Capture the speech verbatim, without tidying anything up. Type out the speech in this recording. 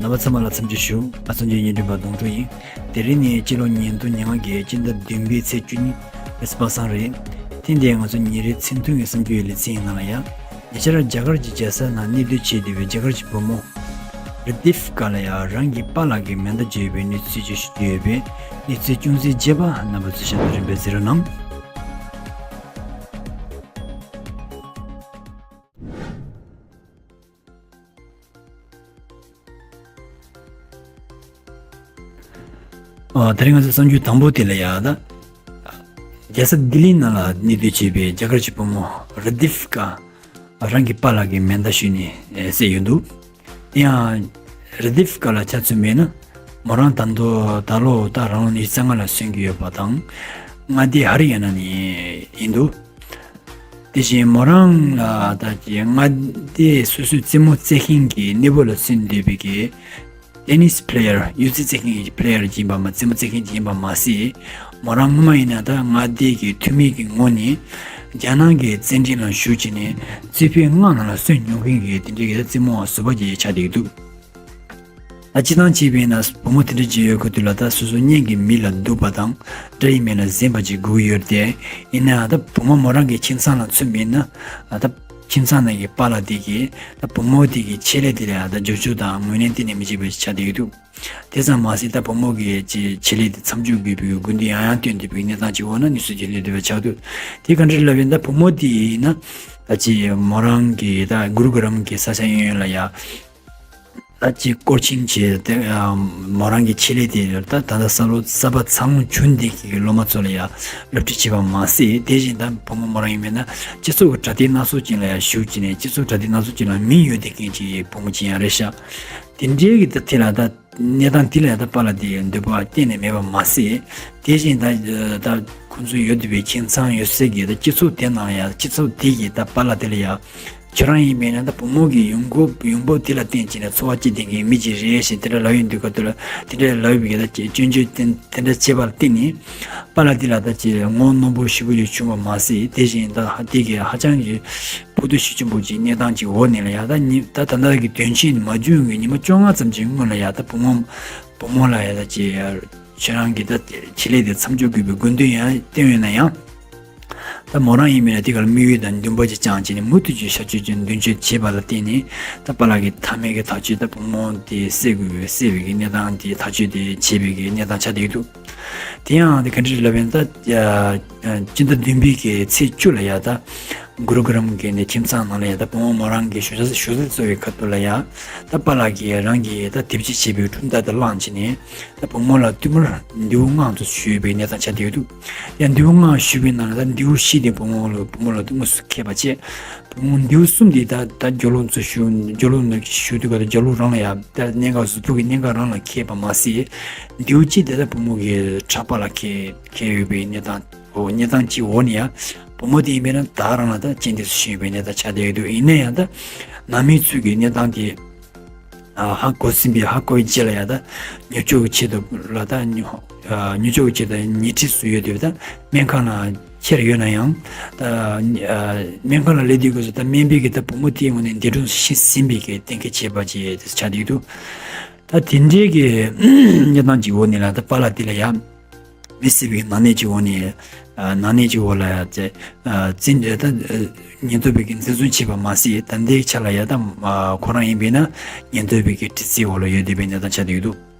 རྣམ་པ་ཚང་མ་ལ་འཚམས་འདྲི་ཞུ། ང་ཚོ་འདིའི་བརྙན་འཕྲིན་པ་གདོང་དྲུག་ཡིན། དེ་རིང་ནི་སྤྱི་ལོ་ཉིས་སྟོང་ཉེར་ལྔ་གི་སྤྱི་ཟླ་བདུན་པའི་ཚེས་བཅུ་གཉིས་རེས་གཟའ་པ་སངས་རེད། ཐེངས་འདིའི་ང་ཚོ་ཉིན་རེའི་འཚམས་འདྲིའི་གསར་འགྱུར་ལེ་ཚན་ཡི་ནང་ལ་ཡ། ཉེ་ཆར་རྒྱ་གར་གྱི་རྒྱལ་ས་ནང་གནས་སྡོད་བྱས་བསྡད་པའི་རྒྱ་གར་གྱི་བུ་མོ་རི་དིབ་ཀ་ལ་ཡ་རང་གི་པཱ་ལགས་ཀྱི་མེ་མདའ་བརྗེས་པའི་གནས་ཚུལ་ཅིག་ཞུ་རྒྱུ་ཡོད་པས། གནས་ཚུལ་ཅུང་ཟད་རྒྱས་པ་རྣམ་པ་ཚོས་ཞལ་ཏོག་རིམ་པས་གཟིགས་རོགས་གནང་། ཨ། དེ་རིང་ང་ཚོའི་གསར་འགྱུར་དང་པོ་དེ་ལ་ཡ་ད། རྒྱལ་ས་ལྡི་ལི་ནང་ལ་གནས་སྡོད་བྱེད་པའི་རྒྱ་གར་གྱི་བུ་མོ་རི་དིབ་ཀ་རང་གི་པཱ་ལགས་ཀྱི་མེ་མདའ་གཞུས་ནས་བསད་ཡོད་འདུག། དེ་ཡང་རི་དིབ་ཀ་ལ་ཆ་མཚོན་པས་ན། མོ་རང་ད་དུང་ད་ལོ་ད་རང་ལོ་ཉི་ཤུ་རྩ་ལྔ་ལ་སོན་གྱི་ཡོད་པ་དང་། མངའ་སྡེ་ཧ་རི་ཡ་ན་ནས་ཡིན་འདུག། དེ་བཞིན་མོ་རང་ལ་ད་ཀྱི་མངའ་སྡེ་སོ་སོའི་རྩེད་མོ་རྩེ་མཁན་གྱི་གནས་བབ་ལ་སོན་བསྡད་པའི་གི་ཏེ་ནིས་པི་ལེ་ཡར། གཡུ་རྩེ་རྩེ་མཁན་གྱི་པི་ལེ་ཡར་ཡིན་པ་མ། རྩེད་མོ་རྩེ་མཁན་ཡིན་པ་མ་ཟད། མོ་རང་སྔོན་མ་ཡིན་ན་ད་མངའ་སྡེ་གི་འཐུས་མི་གི་ངོས་ནས་རྒྱ་ནག་གི་རྩེད་འགྲན་ལ་ཞུགས་བྱས་ནས་རྩེ་ཕུད་ལྔ་ནང་ལ་སོན་མྱོང་མཁན་གྱི་དེ་འདྲའི་གི་ད་རྩེད་མོ་བ་ཟུར་པ་ཅིག་ཆགས་བསྡད་ཀྱི་འདུག། ད་སྤྱིར་བཏང་བྱས་པས་ན་བུ་མོ་དེ་འདྲ་ཅིག་ཡོད་ཁུལ་དུ་ལ་ད་སོ་སོ་གཉེན་གྱི་མི་ལ་སྡུག་པ་དང་དགྲ་ཡི་མེད་ན་གཟན་པ་ཅིག་དགོས་ཀྱི་ཡོད་རེད་དེ། ཡིན་ནའང་ད་བུ་མོ་མོ་རང་གི་ཁྱིམ་ཚང་ལ་མཚོན་པས་ན། ད་ཁྱིམ་ཚང་ནང་གི་པཱ་ལགས་དེ་གིས་ད་བུ་མོ་དེ་གི་ཆེད་ལས་དེ་ལ་ད་རྒྱབ་སྐྱོར་དང་ངོས་ལེན་གཏན་ནས་མི་བྱེད་པ་ཞིག་ཆགས་བསྡད་ཀྱི་འདུག། དེ་ཙམ་མ་ཟད་ད་བུ་མོ་གི་ཆེད་ལས་དེ་མཚམས་འཇོག་དགོས་པའི་དགོས་འདུན་ཡང་ཡང་བཏོན་བསྡད་པའི་གནས་སྟངས་ཅིག་འོག་ན་གནས་ཚུལ་དེ་སླེབས་བསྡད་པ་ཆགས་འདུག། དེ་ག་འདྲ་ལབ་ཡིན་ད་བུ་མོ་དེ་ཡིན་ན། ད་ཅི་མོ་རང་གི་ད་གུ་རུ་གུ་རམ་གྱི་ས་ཆ་གཡས་གཡོན་ལ་ཡ། ད་ཅི་སྐོར་ཆེན་བྱས་ཏེ་མོ་རང་གི་ཆེད་ལས་དེ་ད་ད་ལྟ་ས་ལོ་གསར་པ་འཚར་ལོངས་བྱུང་བསྡད་མཁན་གྱི་སློབ་མ་ཚོ་ལ་ཡ་སློབ་ཁྲིད་བྱས་པ་མ་ཟད། དེ་བཞིན་ད་བུ་མོ་མོ་རང་ཡིན་མིན་ན་སྤྱི་ཚོགས་ཀྱི་དྲ་རྒྱའི་སྣ་ཚོགས་ཅན་ལ་ཡ་ཞུགས་བྱས་ནས་སྤྱི་ཚོགས་དྲ་རྒྱའི་སྣ་ཚོགས་ཅན་ལ་མིང་ཡོད་བསྡད་མཁན་གྱི་བུ་མོ་ཅིག་ཡང་རེད་ཤག། དེ་འདྲའི་གི་ད་དེ་ལ་ད་གནས་སྟངས་དེ་ལ་ཡ་ད་པཱ་ལགས་དེ་ཡ་འདོད་པ་གཏན་ནས་མེད་པ་མ་ཟད། དེ་བཞིན་ད་ད་ཁོང་ཚོ་ཡོད་བསྡད་པའི་ཁྱིམ་ཚང་ཡོད་སའི་གི་ད་སྤྱི་ཚོགས་དེ་ནང་ལ་ཡ་སྤྱི་ཚོགས་དེ་གི་ད་པཱ་ལགས་དེ་ལ་ཡ། ཁྱོད་རང་ཡིན་པས་ན་ད་བུ་མོ་གི་ཡོང་འབབ་ཡོང་འབབ་དེ་ལ་བརྟེན་བྱས་ནས་འཚོ་བ་སྐྱེལ་བསྡད་མཁན་མི་ཅིག་རེད་ཞེས་དེ་འདྲ་ལབ་ཡོང་དུས་སྐབས་དེ་ལ་དེ་འདྲ་ལབ་ཡོད་པའི་གི་ད་སྐྱོན་བརྗོད་དེ་དེ་འདྲ་བྱས་པ་ལ་བརྟེན་ནས་པཱ་ལགས་དེ་ལ་ད་ཅི་ངོ་གནོང་པོ་ཞེ་པོ་ཅིག་བྱུང་བ་མ་ཟད། དེ་བཞིན་ད་ཧ་དེ་གི་ཧ་ཅང་གི་ཕུགས་འདུན་ཤུགས་ཆེན་པོ་ཅིག་གནས་སྟངས་ཅིག་འོག་ནས་ལ་ཡ་ད་ཉི་ད་ད་ལྟ་གི་དོན་ཆེན་མ་བྱུང་གི་ཉི་མ་བཅོ་ལྔ་ཙམ་ཅིག་སྔོན་ལ་ཡ་ད་བུ་མོ་བུ་མོ་ལ་ཡ་ད་ཅི་ཁྱེད་རང་གི་ད་ཆེད་ལས་དེ་མཚམས་འཇོག་དགོས་པའི་དགོས་འདུན་ཡང་བཏོན་ཡོད་ན་ཡང་། ད་མོ་རང་ཡིན་མིན་ན་དེ་གར་དམིགས་ཡུལ་དང་འདུན་པ་ཅིག་བཅངས་བྱས་ནས་མུ་མཐུད་ཀྱི་ཤར་ཕྱོགས་ཀྱི་མདུན་སྐྱོད་བྱས་པ་ལ་བརྟེན་ནས་ད་པཱ་ལགས་ཀྱིས་མཐའ་མའི་གི་ཐག་གཅོད་ད་བུ་མོ་དེ་བསད་དགོས་པའི་བསད་པའི་གི་གནས་སྟངས་དེ་ཐག་གཅོད་དེ་བྱས་པའི་གི་གནས་སྟངས་ཆགས་བསྡད་ཀྱི་འདུག། དེ་ཡང་དེ་ག་འདྲ་ལབ་ཡིན་ད་སྤྱི་ཟླ་བདུན་པའི་གི་ཚེས་བཅུ་ལ་ཡ་ད་གུ་རུ་གུ་རམ་གི་ནས་ཁྱིམ་ཚང་ནང་ལ་ཡ་ད་བུ་མོ་མོ་རང་གི་ཞུ་ས་ཞུ་ས་གཙོ་བའི་ཁ་ཐུག་ལ་ཡ་ད་པཱ་ལགས་ཀྱིས་རང་གི་ད་དེབ་སྐྱེལ་བྱས་པའི་ཁྲུམ་ཐག་དེ་བླངས་བྱས་ནས། ད་བུ་མོ་ལ་བསྟུད་མར་མདེའུ་ལྔ་ཙམ་གཞུས་པའི་གནས་སྟངས་ཆགས་བསྡད་ཡོད་འདུག། ཡང་མདེའུ་ལྔ་གཞུས་པའི་ནང་ལ་ད་མདེའུ་བཞི་དེ་བུ་མོ་ལ་བུ་མོ་ལ་དངོས་སུ་ཁེལ་བ་བྱས། བུ་མོ་མདེའུ་གསུམ་དེ་ད་ད་སྦྱོར་ཀློག་ཚོ་ཞུ་སྦྱོར་ཀློག་ནང་ཞུ་དུས་ག་ད་སྦྱོར་ཀློག་རང་ལ་ཡ་ད་གཉན་ཁ་གཟུགས་པོ་གི་གཉན་ཁ་རང་ལ་ཁེལ་བ་མ་ཟད། མདེའུ་གཅིག་དེ་ད་བུ་མོ་གི་ཕྲག་པ་ལ་ཁེལ་ཁེལ་ཡོད་པའི་གནས་སྟངས་འོ་གནས་སྟངས་ཀྱི་འོག་ནས་ཡ། བུ་མོ་དེ་ཡིན་པས་ན་ད་རང་ལ་ད་རྐྱེན་འདས་སུ་ཕྱིན་ཡོད་པའི་གནས་སྟངས་ཆགས་བསྡད་ཡོད་འདུག། ཡིན་ན་ཡང་ད་ནང་མི་ཚོས་ཀྱི་གནས་སྟངས་དེ། ཧ་གོ་ཟིན་པའི་ཧ་གོ་བའི་རྗེས་ལ་ཡ་ད་མྱུར་སྐྱོབ་ཀྱི་ཆེད་དུ་ལ་ད་མྱུར་སྐྱོབ་ཀྱི་ཆེད་དུ་ཉལ་ཁྲི་སུ་ཡོད་དུས་ད་སྨན་ཁང་ལ་ཁྱེར་ཡོད་ན་ཡང་། ད་སྨན་ཁང་ལ་སླེབས་དུས་སྐབས་སུ་ད་སྨན་པས་ཀྱི་ད་བུ་མོ་དེའི་ངོས་ནས་འདས་གྲོངས་སུ་ཕྱིན་ཟིན་པའི་གི་གཏན་འཁེལ་བྱས་པ་ཅིག་ཆགས་བསྡད་འདུག། ད་དེ་འདྲའི་གི་གནས་སྟངས་ཀྱི་འོག་ནས་ལ་ད་པཱ་ལགས་དེ་ལ་ཡ། མི་སྲིད་པའི་ནང་གནས་ཀྱི་འོག་ནས། ནང་གནས་ཀྱི་འོག་ལ་ཡ་ཅེ། འཛིན་ད་ཉེན་རྟོག་པའི་གི་འཛིན་བཟུང་བྱས་པ་མ་ཟད་ད་ལྟའི་ཆ་ལ་ཡ་ད་ཁོ་རང་ཡིན་པས་ན་ཉེན་རྟོག་པའི་གི་དྲི་རྩད་འོག་ལ་ཡོད་བསྡད་པའི་གནས་སྟངས་ཆགས་བསྡད་ཡོད་འདུག།